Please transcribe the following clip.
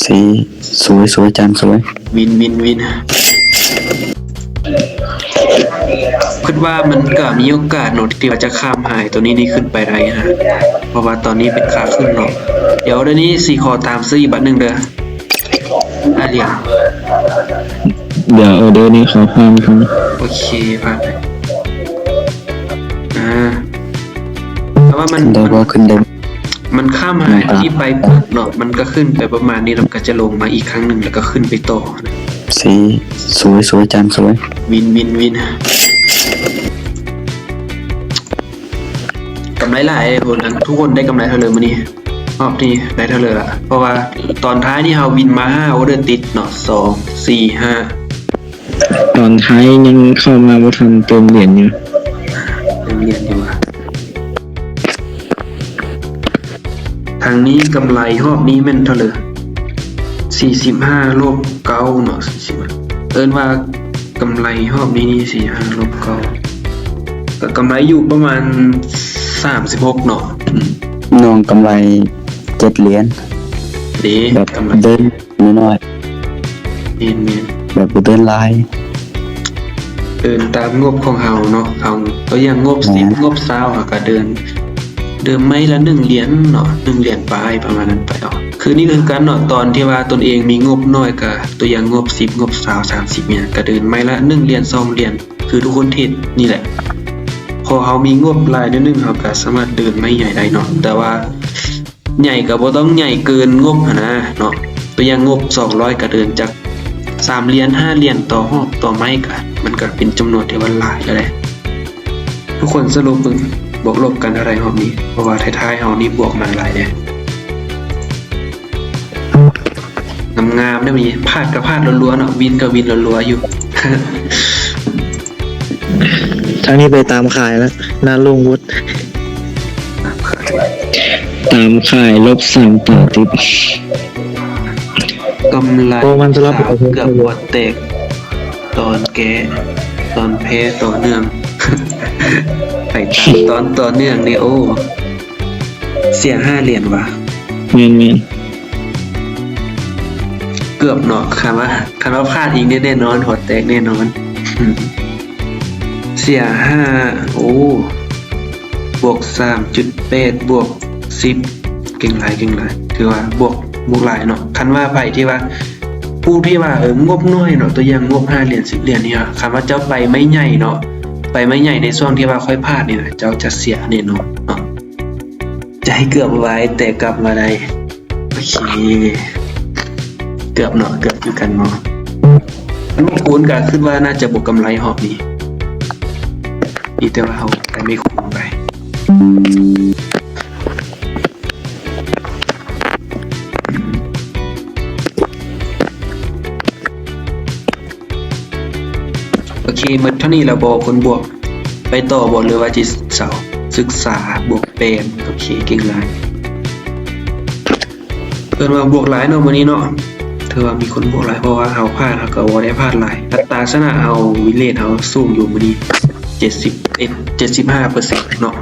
ສວຍ ສວຍ ສວຍ ຈານສວຍ ວິນ ວິນ ວິນ. ຄິດວ່າມັນກະມີໂອກາດເນາະ ທີ່ວ່າຈະຂ້າມຫາຍໂຕນີ້ນີ້ຂຶ້ນໄປໄດ້ຫັ້ນນະ ເພາະວ່າຕອນນີ້ເປັນຂາຂຶ້ນເນາະ. ດຽວດຽວນີ້ຊິຂໍຕາມຊື້ອີກບາດໜຶ່ງເດີ ອາຫຼຽນ. ດຽວເດີນີ້ຂໍຜ່ານກ່ອນ. ໂອເຄ ຜ່ານໄປ. ອ່າ ແຕ່ວ່າມັນ ຂຶ້ນໄດ້ບໍ່? ຂຶ້ນໄດ້. ມັນຂ້າມຫາຍທີ່ໄປປຶບເນາະ ມັນກະຂຶ້ນໄປປະມານນີ້ ແລ້ວມັນກະຈະລົງມາອີກຄັ້ງໜຶ່ງ ແລ້ວກະຂຶ້ນໄປຕໍ່. ສວຍ ສວຍ ສວຍ ຈານສວຍ ວິນ ວິນ ວິນ. ກຳໄລຫຼາຍທຸກຄົນ ທຸກຄົນໄດ້ກຳໄລເທົ່າເລີຍມື້ນີ້ ຮອບນີ້ໄດ້ເທົ່າເລີຍລະ ເພາະວ່າຕອນທ້າຍນີ້ເຮົາວິນມາຫ້າອອເດີຕິດເນາະ ສອງ ສີ່ ຫ້າ. ຕອນທ້າຍຍັງເຂົ້າມາບໍ່ທັນເຕີມຫຼຽນຢູ່ ເຕີມຫຼຽນຢູ່. ທາງນີ້ກຳໄລຮອບນີ້ແມ່ນເທົ່າເລີຍ? ສີ່ສິບຫ້າລົບເກົ້າເນາະ ສີ່ສິບ ເອີ້ນວ່າກຳໄລຮອບນີ້ສີ່ສິບຫ້າລົບເກົ້າ ກະກຳໄລຢູ່ປະມານສາມສິບຫົກເນາະ. ອືມ ນ້ອງກຳໄລເຈັດຫຼຽນເດ້ ແບບກຳໄລເດີນ ນ້ອຍໆ ແມ່ນໆ ແບບບໍ່ເດີນຫຼາຍ. ເດີນຕາມງົບຂອງເຮົາເນາະ ເຮົາ ຕົວຢ່າງງົບສິບ ງົບຊາວ ເຮົາກະເດີນ ເດີນໄມ້ລະໜຶ່ງຫຼຽນເນາະ ໜຶ່ງຫຼຽນປາຍປະມານນັ້ນໄປເນາະ. ຄືນີ້ຄືກັນເນາະ ຕອນທີ່ວ່າຕົນເອງມີງົບນ້ອຍກະ ຕົວຢ່າງງົບສິບ ງົບຊາວ ສາມສິບ ຫຍັງ ກະເດີນໄມ້ລະໜຶ່ງຫຼຽນ ສອງຫຼຽນ ຄືທຸກຄົນເທຣດນີ້ແຫຼະ. ພໍເຮົາມີງົບຫຼາຍໜ້ອຍໜຶ່ງ ເຮົາກະສາມາດເດີນໄມ້ໃຫຍ່ໄດ້ເນາະ ແຕ່ວ່າ ໃຫຍ່ກະບໍ່ຕ້ອງໃຫຍ່ເກີນງົບຫັ້ນນະເນາະ. ຕົວຢ່າງງົບສອງຮ້ອຍກະເດີນຈັກສາມຫຼຽນ ຫ້າຫຼຽນຕໍ່ຮອບຕໍ່ໄມ້ກະ ມັນກະເປັນຈຳນວນທີ່ວ່າຫຼາຍແລ້ວແຫຼະ. ທຸກຄົນສະຫຼຸບເບິ່ງ ບວກລົບກັນເທົ່າໃດຮອບນີ້ ເພາະວ່າທ້າຍໆເຮົານີ້ບວກມາຫຼາຍເດ້. ງາມໆເດ້ ມີພາດກະພາດລັວໆເນາະ ວິນກະວິນລັວໆຢູ່. ທາງນີ້ໄປຕາມຂາຍລະ ໜ້າໂລ່ງໂພດ. ຕາມຂາຍລົບສາມຕົວຕິດ ກຳໄລ ໂອ້ ມັນສະຫຼັບ ເກືອບຫົວແຕກ ຕອນແກ້ ຕອນແພ້ຕໍ່ເນື່ອງ ໄປຕາມຕອນຕໍ່ເນື່ອງເດ້. ໂອ້ ເສຍຫ້າຫຼຽນຫວາ? ແມ່ນໆ. ເກືອບເນາະ ຄັນວ່າ ຄັນວ່າພາດອີກນີ້ແນ່ນອນ ຫົວແຕກແນ່ນອນ. ເສຍຫ້າ ໂອ້ ບວກສາມຈຸດແປດ ບວກສິບ ເກັ່ງຫຼາຍ ເກັ່ງຫຼາຍ ຖືວ່າບວກ ບວກຫຼາຍເນາະ. ຄັນວ່າໃຜທີ່ວ່າ ຜູ້ທີ່ວ່າ ເອີ ງົບນ້ອຍເນາະ ຕົວຢ່າງງົບຫ້າຫຼຽນ ສິບຫຼຽນນີ້ ຄັນວ່າເຈົ້າໄປໄມ້ໃຫຍ່ເນາະ ໄປໄມ້ໃຫຍ່ໃນຊ່ວງທີ່ວ່າຂ້ອຍພາດນີ້ນະ ເຈົ້າຈະເສຍແນ່ນອນເນາະ. ໃຈເກືອບວາຍແຕ່ກັບມາໄດ້. ໂອເຄ ເກືອບເນາະ ເກືອບຄືກັນເນາະ. ຄັນບໍ່ຄູນກະຄິດວ່າໜ້າຈະບໍ່ກຳໄລຮອບນີ້ ອີກແຕ່ວ່າເຮົາໄປໄມ່ຄູນໄປ. ໂອເຄ ໝົດເທົ່ານີ້ແລ້ວບໍ່ ຄົນບວກ ໄປຕໍ່ບໍ່ ຫຼືວ່າຊິເຊົາ? ສຶກສາ ບວກແປດ. ໂອເຄ ເກັ່ງຫຼາຍ. ເອີ້ນວ່າບວກຫຼາຍເນາະມື້ນີ້ເນາະ ຖືວ່າມີຄົນບວກຫຼາຍ ເພາະວ່າເຮົາພາດ ເຮົາກະບໍ່ໄດ້ພາດຫຼາຍ. ອັດຕາຊະນະເຮົາ ວິນເຣດເຮົາສູງຢູ່ມື້ນີ້ ເຈັດສິບເອັດ ເຈັດສິບຫ້າເປີເຊັນເນາະ.